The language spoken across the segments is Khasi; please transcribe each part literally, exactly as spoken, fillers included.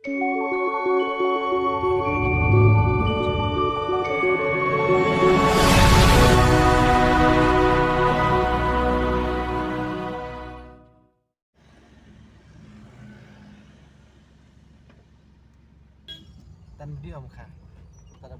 Tan video am kha. Tan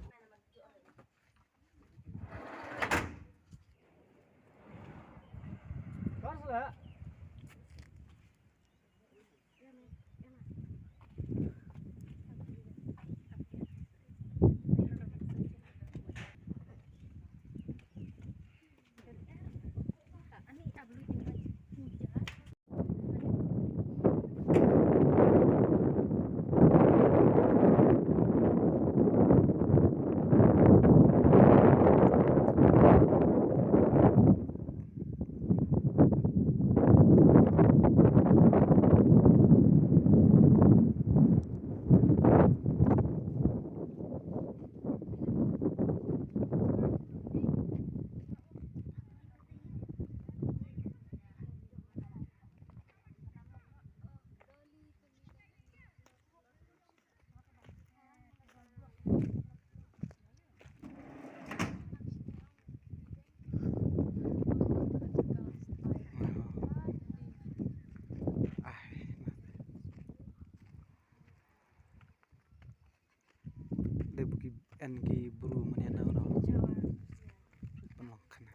Dei ba ki en ki bru mane na no. Pynlong khana.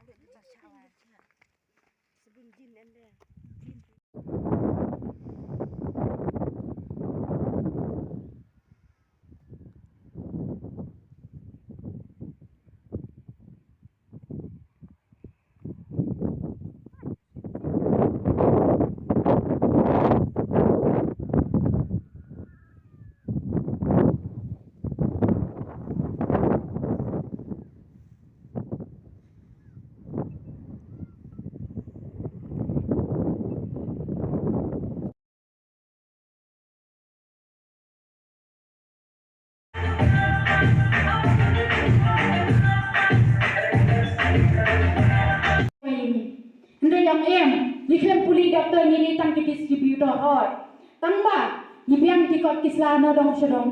Hynrei ïa em, ngi khlem pule doctor, ngi dei tang ki distributor hooid. Tang ba ngi biang ki kot ki sla na dong sha dong.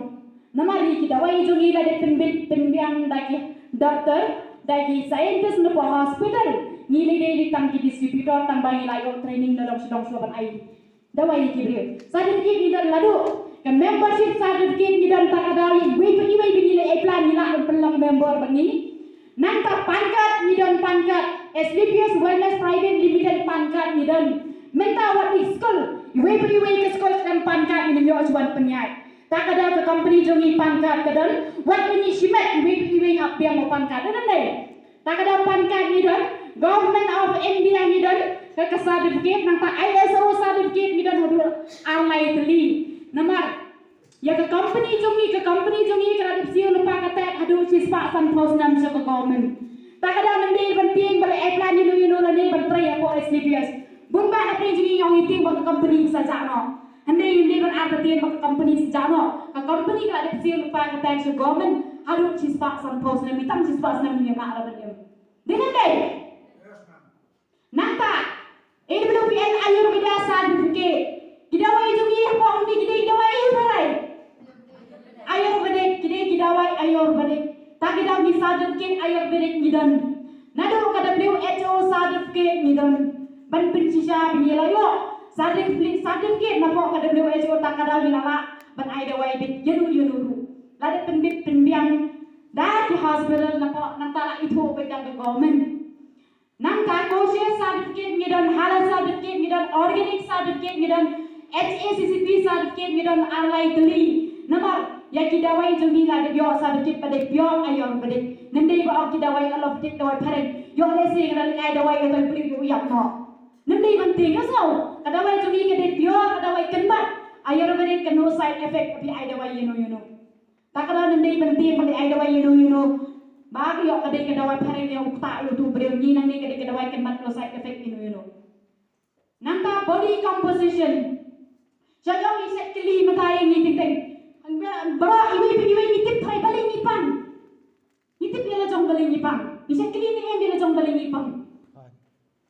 Namar ïa ki dawai jong ngi la dep pynbit pynbiang da ki doctor, da ki scientist na ka hospital. Ngi la dei tang ki distributor, tang ba ngi la ïoh training na dong sha dong shuwa ban ai dawai ïa ki briew. Certificate ngi don la duh. Ka membership certificate ngi don, ta ka daw iwei pa iwei ba ngi la apply ngi lah ban pynlong member bad ngi. Nangta pan card ngi don, pan card. Asclepius Wellness Private Limited pan card ngi don. Mynta wat i skul, iwei pa iwei ka skul ka don pan card, ngin ym ïoh shuh ban pynïaid. Ta ka daw ka company jong ngi pan card ka don. Wat ngi shimet, iwei pa iwei hap biang u pan card. Don dei. Ta ka daw pan card ngi don, Government of India ngi don, ka, ka certificate, nangta I S O certificate ngi don haduh ar lai tylli. Namar ïa ka company jong ngi, ka company jong ngi ka la dep siew lypa ka tag haduh shispah sanphew snem sha ka government. Ta ka daw ym dei ban tieng ba la apply ïano ïano lane ban trei hapoh Asclepius. Bun ba hapdeng jong ngi ong ngi tieng ba ka company sa jah noh. Hynrei ym dei ban artatien ba ka company sa jah noh. Ka company ka la dep siew lypa ka tag sha government haduh shispah sanphew snem, tang shispah snem ngi ym lah ban im. Dei ne ym dei? Nangta A W P N Ayurveda certificate. Ki dawai jong ngi hapoh ngi ki dei ki dawai Ayurveda. Ayurvedic, ki dei ki dawai Ayurvedic. Ta ki dawai certificate Ayurvedic ngi don. Naduh ka W H O certificate ngi don. Ban pynshisha ba ngi la ïoh certificate, certificate napoh ka W H O, ta ka daw ngi la lah ban ai dawai beit ïano ïano ruh. La dep pynbit pynbiang da ki hospital napoh, nangta la ithuh beit da ka government. Nangta kosher certificate ngi don, halal certificate ngi don, organic certificate ngi don, H A C C P certificate ngi don ar lai tylli. Namar ïa ki dawai jong ngi la dep ïoh certificate ba dei pure Ayurvedic. Ym dei ba ong ki dawai allopathic, dawai phareng. Ïoh lehse nga la ai dawai ïa uta u briew u ïap noh. Ym dei ban tieng, ka sngew. Ka dawai jong ngi ka dei pure, ka dawai kynbat Ayurvedic, ka no side effect, phi ai dawai ïano ïano. Ta ka daw ym dei ban tieng ba la ai dawai ïano ïano. Ba ka ïoh ka dei ka dawai phareng ïa uta u briew, ngi nangne ka dei ka dawai kynbat, no side effect ïano ïano. Nangta body composition. Sha ïoh ngi shet kylli mynta ïa ngi teng teng. Baroh iwei pa iwei ngi tip trai balei ngi pang. Ngi tip ïa la jong balei ngi pang. Ngi shet kylli ne em ïa la jong balei ngi pang.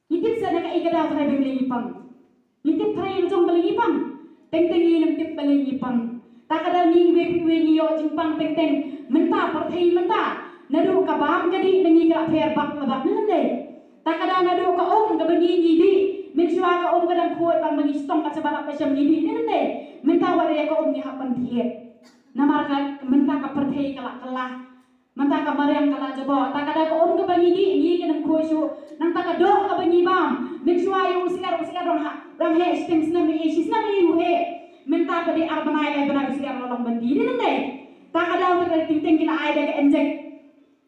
Ngi tip sa na kaei ka daw trai balei ngi pang. Ngi tip trai ïa la jong balei ngi pang. Teng teng ngi ym tip balei ngi pang. Ta ka daw Ngi wei ngi ïoh jingpang teng teng mynta pyrthei mynta. Naduh ka bam ka dih na ngi ka la pher bak la bak, ne em dei? Ta ka daw naduh ka um kaba ngi ngi dih, mynshuwa ka um ka dang khuid bang ba ngi shtong ka shabar ka shem ngi dih, ne em dei? Mynta wat ïa ka um ngi hap ban thied. Namar ka mynta ka pyrthei ka la kylla. Mynta ka mariang ka la jabor, ta ka daw ka um kaba ngi dih ngi kynam khuid shuh. Nangta ka doh kaba ngi bam, mynshuwa ïa u syiar u syiar dang ha dang heh shiteng snem, ïa shi snem ïa u heh. Mynta pat dei ar bnai lai bnai u syiar u la long ban dih, ne em dei? Ta ka daw ka teng teng ki la ai da ka injek.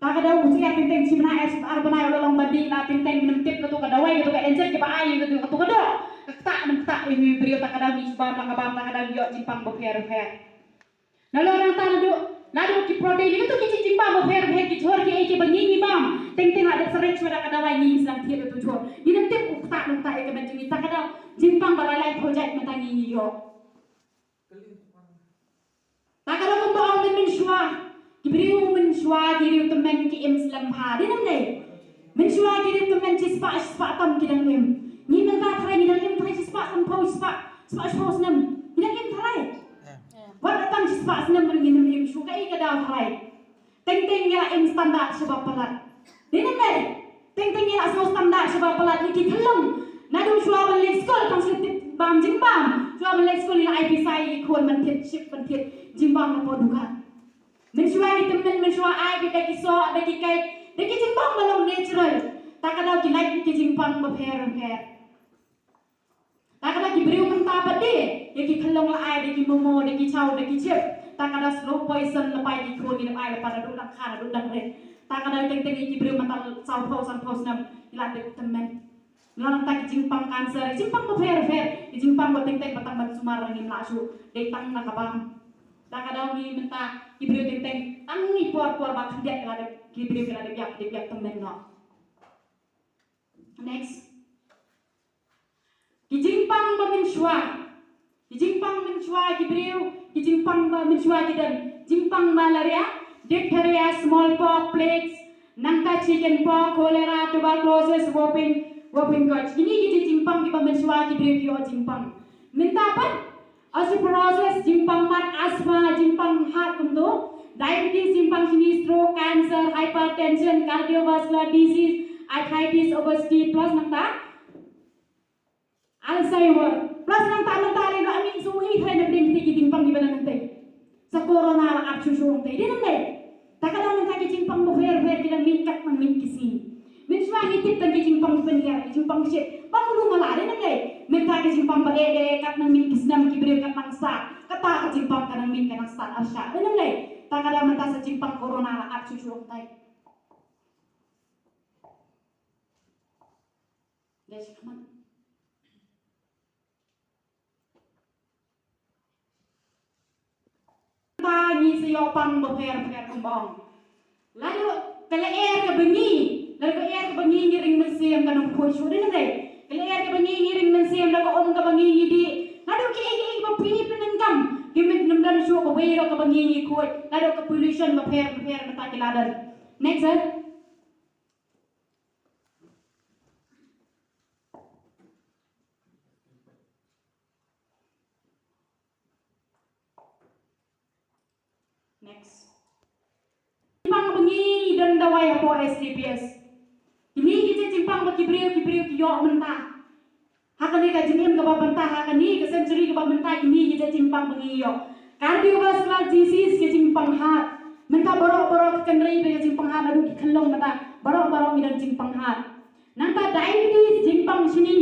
Ta ka daw u syiar teng teng shi bnai ar bnai u la long ban dih, la teng teng ngim tip katu ka dawai katu ka injek kiba ai katu katu ka doh. Ka ktah ngim ktah ïa u briew, ta ka daw ngi bam la ka bam, ta ka daw ngi ïoh jingpang bapher bapher. Nalor nangta naduh naduh ki protein, ïa kito ki jingpang bapher bapher, ki jhur kiei kiba ngi ngi bam. Teng teng la dep sarek shuwa da ka dawai ngi ngi sdang thied ïa uto u jhur. Ngim tip u ktah nangta ïa ka met jong ngi, ta ka daw jingpang ba lai lai phew jait mynta ngi ngi ïoh. Ta ka daw kumba ong mynta mynshuwa. Ki briew mynshuwa ki riew tymmen ki im slem bha, dei ne em dei? Mynshuwa ki riew tymmen shispah shispah tam ki dang im. Ngi mynta tharai ngi dang im tharai shispah sanphew, shispah shispah shiphew snem. Ngi dang im tharai. Wat la tang shispah snem ruh ngim im shuh, kaei ka daw tharai. Teng teng ngi la im standard shaba palat. Dei ne em dei? Teng teng ngi la sngew standard shaba palat, ngi ki khyllung. Naduh shuwa ban leit skul tang shu tip bam jingbam. Shuwa ban leit skul ngi la ai pisa ïa ki khun ban thied ship ban thied jingbam na poh dukan. Mynshuwa ki tymmen mynshuwa ai ki da ki soh da ki kait da ki jingbam ba long natural. Ta ka daw ki lait ki jingpang bapher bapher. Ta ka daw ki briew mynta pat de ïa ki khyllung la ai da ki momo da ki chow da ki chip. Ta ka daw slow poison la pai ki khun, ngi la ai la pai naduh dang kha naduh dang rit. Ta ka daw teng teng ïa ki briew mynta saw phew san phew snem ngi la dep tymmen. Ngi la nang ta ki jingpang cancer, ki jingpang bapher bapher, ki jingpang ba teng teng ba tang ban sumar ngim lah shuh, dei tang na ka bam. Ta ka daw ngi mynta ki briew teng teng tang ngi por por ba khyndiat ki la dep, ki briew ki la dep ïap, dep ïap tymmen noh. Next. Ki jingpang ba mynshuwa. Ki jingpang mynshuwa ki briew, ki jingpang ba mynshuwa ki don. Jingpang malaria, diphtheria, smallpox, plague, nangta chickenpox, cholera, tuberculosis, whooping, whooping cough. Kine ki jingpang kiba mynshuwa ki briew ki ïoh jingpang. Mynta pat, osteoporosis, jingpang mat, asthma, jingpang heart kumto, diabetes, jingpang shini, stroke, cancer, hypertension, cardiovascular disease, arthritis, obesity, plus nangta Alzheimer. Plus nangta mynta ri la mih shuh hi tharai na pdeng ki jingpang kiba nang tei. Sa corona la ap shuh shuh tei. Dei nang tei. Ta ka dang mynta ki jingpang bapher bapher ki dang mih kat nang mih ki sngi. Mynshuwa ngi tip tang ki jingpang pynhiar, ki jingpang shit. Pang lu mala dei nang tei. Mynta ki jingpang ba eh dei kat nang mih ki snem, ki briew kat nang stad. Kata ka jingpang ka nang mih ka nang stad arshah. Dei nang tei. Ta ka dang mynta sa jingpang corona la ap shuh shuh tei. Dei shi khmat. Ta ngi sa ïoh pang bapher bapher kumba ong. Lada ka lyer kaba ngi, lada ka lyer kaba ngi ngi ring mynsiem ka nang khuid shuh, dei nang dei. Ka lyer kaba ngi ngi ring mynsiem, lada ka um kaba ngi ngi dih, lada kiei kiei ba phi pyndonkam, ki mit nym don shuh, kawei ruh kaba ngi ngi khuid, lada ka pollution bapher bapher mynta ki la don. Next, sir. Next. Jingpang ba ngi don dawai hapoh S T P S. Kine ki jait jingpang ba ki briew, ki briew ki ïoh mynta. Ha kane ka jingim kaba mynta, ha kane ka century kaba mynta, kine ki jait jingpang ba ngi ïoh. Cardiovascular disease, ka jingpang heart. Mynta baroh baroh ki kynrei ba ka jingpang heart, naduh ki khyllung mynta baroh baroh ngi don jingpang heart. Nangta diabetes, jingpang shini.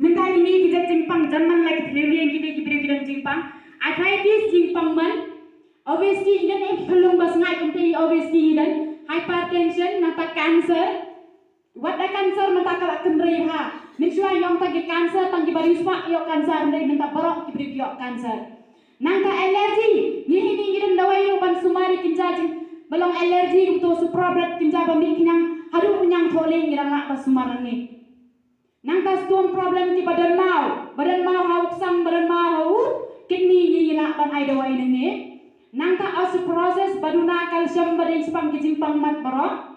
Mynta kine ki jait jingpang, janman la ki thliew lieng kine ki briew ki don jingpang. Arthritis, jingpang man. Obesity, ngi don eh ki khyllung ba sngaid kumta, obesity ngi don. Hypertension, nangta cancer. Wat da cancer mynta ka la kynrei bha. Mynshuwa ngi ong tang ki cancer, tang kiba riewspah ki ïoh cancer, hynrei mynta baroh ki briew ki ïoh cancer. Nangta allergy, ngi hi ngi don dawai ruh ban sumar ïa kynja jing, ba long allergy kumto, suprabret, kynja ba mih kñiang, haduh kñiang thoh lei ngi dang lah ban sumar nangne. Nangta stone problem, kiba don maw, ba don maw ha u ksang, ba don maw ha u kidney, ngi lah ban ai dawai nangne. Nangta osteoporosis, ba duna calcium, ba dei shaphang ki jingpang mat baroh.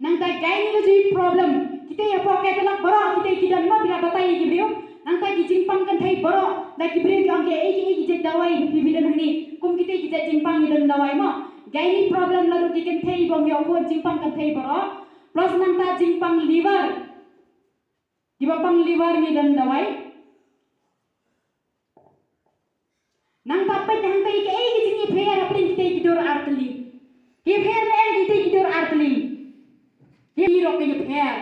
Nangta gynecology problem, kita ïa pok ka talak baroh, kita ki don ma, phi la batai ïa ki briew. Nangta ki jingpang kynthei baroh, da ki briew ki ong ki ei ki ei ki jait dawai phi phi don hangne. Kum kita ki jait jingpang ki don dawai mo. Gynae problem la ruh ki kynthei bym ïoh khun, jingpang kynthei baroh. Plus nangta jingpang liver. Kiba pang liver ngi don dawai. Nangta peit hangta ki ei ki jingïapher hapdeng kita ki dur artylli. Ki ïapher ne em kita ki dur artylli. Ki ruh ki ïapher.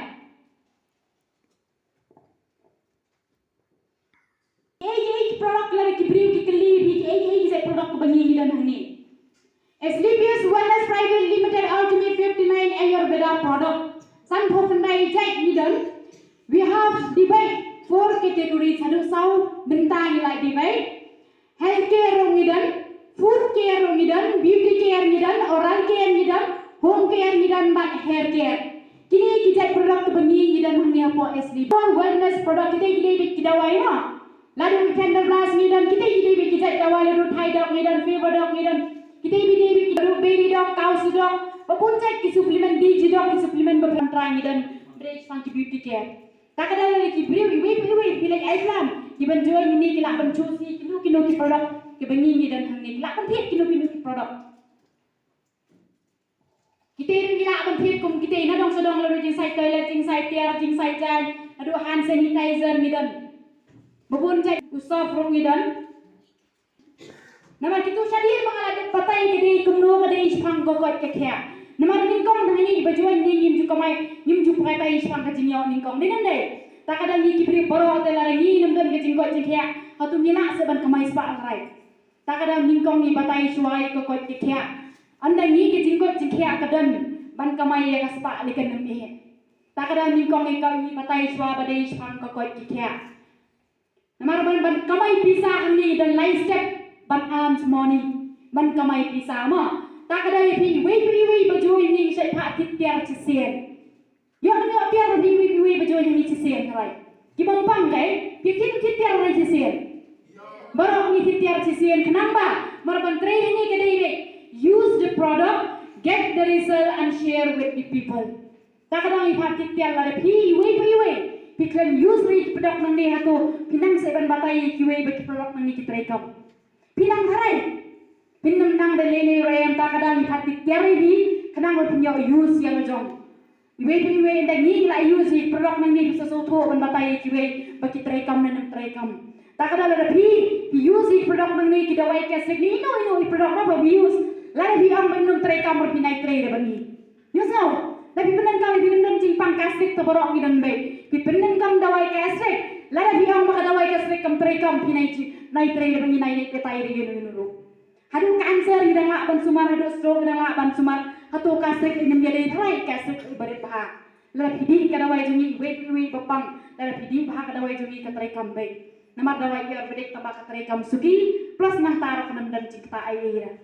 Ei ei product, lada ki briew ki kylli phi ei ei product ba ngi ngi don hangne. Asclepius Wellness Private Limited Ultimate fifty-nine Ayurveda product. Sanphew khyndai jait ngi don. We have divide four categories, haduh saw bynta ngi la divide. Healthcare ruh ngi don, food care ruh ngi don, beauty care ngi don, oral care ngi don, home care ngi don bad hair care. Kine ki jait product ba ngi ngi don hangne hapoh Asclepius. Wellness product, kita ki dei beit ki dawai mo. Lada u Candle Blast ngi don, kita ki dei beit ki jait dawai, lada u Thai Doc ngi don, Fever Doc ngi don, kita ki dei beit ki Berry Doc, Cowsy Doc, ba bun jait ki supplement, Digi Doc ki supplement ba pyntra ngi don, bad ki beauty care. Ta ka daw lada ki briew iwei pa iwei phi leit ai plan, ki ban join hangne ki lah ban choose kino kino ki product kiba ngi ngi don hangne, ki lah ban thied kino kino ki product. Kita ruh ngi lah ban thied kum kita, nadong sawdong, lada jingsait toilet, jingsait tiar, jingsait jaiñ, haduh hand sanitizer ngi don. Ba bun jait, u soap ruh ngi don. Namar kito shadien ba nga la dep batai ka dei kumno ka dei shaphang ka koit ka khiah. Namar nyngkong dang ngi ba join ngi ngim ju kamai, ngim ju batai shaphang ka jingïoh nyngkong, dei ne ym dei? Ta ka daw ngi ki briew baroh te lada ngi nym don ka jingkoit jingkhiah, hato ngi lah seh ban kamai spah lehrain? Ta ka daw nyngkong ngi batai shuwa ïa ka koit ka khiah. Ynda ngi ka jingkoit jingkhiah ka don, ban kamai ïa ka spah lehrain ym eh. Ta ka daw nyngkong ngi ka ngi batai shuwa ba dei shaphang ka koit ka khiah. Namar ban, ban kamai pisa hangne don lai step ban earn money. Ban kamai pisa mo. Ta ka daw ïa phi iwei pa iwei ba join ngi, shait phah thied tiar shisien. Ïoh ne ym ïoh tiar ruh phi iwei pa iwei ba join ngi shisien, hooid. Ki bym pang dei, phi thied thied tiar ruh shisien. Baroh ngi thied tiar shisien, khnang ba mar ban trei hangne ka dei beit, use the product, get the result and share with the people. Ta ka daw ngi phah thied tiar, lada phi iwei pa iwei phi khlem use ïa ki product nangne, hato phi nang seh ban batai ïa kiwei ba ki product nangne ki treikam? Phi nang, hooid. Phin nym nang da lei lei ruh em. Ta ka daw ngi phah thied tiar ïa phi khnang ba phin ïoh use ïa la jong. Iwei pa iwei ynda ngi la use ïa ki product nangne, phi sa sngewthuh ban batai ïa kiwei ba ki treikam ne nym treikam. Ta ka daw lada phi, phi use ïa ki product nangne, ki dawai gastric ne ino ino i product ba phi use, lada phi ong ba ym treikam ruh phi nai trei da bad ngi. Ïohsngew, lada phi pyndonkam, phi pyndonkam jingpang gastric, to baroh ngi don beit. Phi pyndonkam dawai gastric, lada phi ong ba ka dawai gastric kam treikam, phi nai ji, nai trei da bad ngi, nai leit batai da ïano ïano ruh. Haduh cancer ngi dang lah ban sumar, haduh stroke ngi dang lah ban sumar. Hato gastric nym ïadei, hooid, gastric i barit bha. Lada phi dih ka dawai jong ngi, iwei pa iwei ba pang, lada phi dih bha ka dawai jong ngi ka treikam beit. Namar dawai Ayurvedic, tangba ka treikam suki, plus nangta ruh ka nym don jingktah ei ei ruh.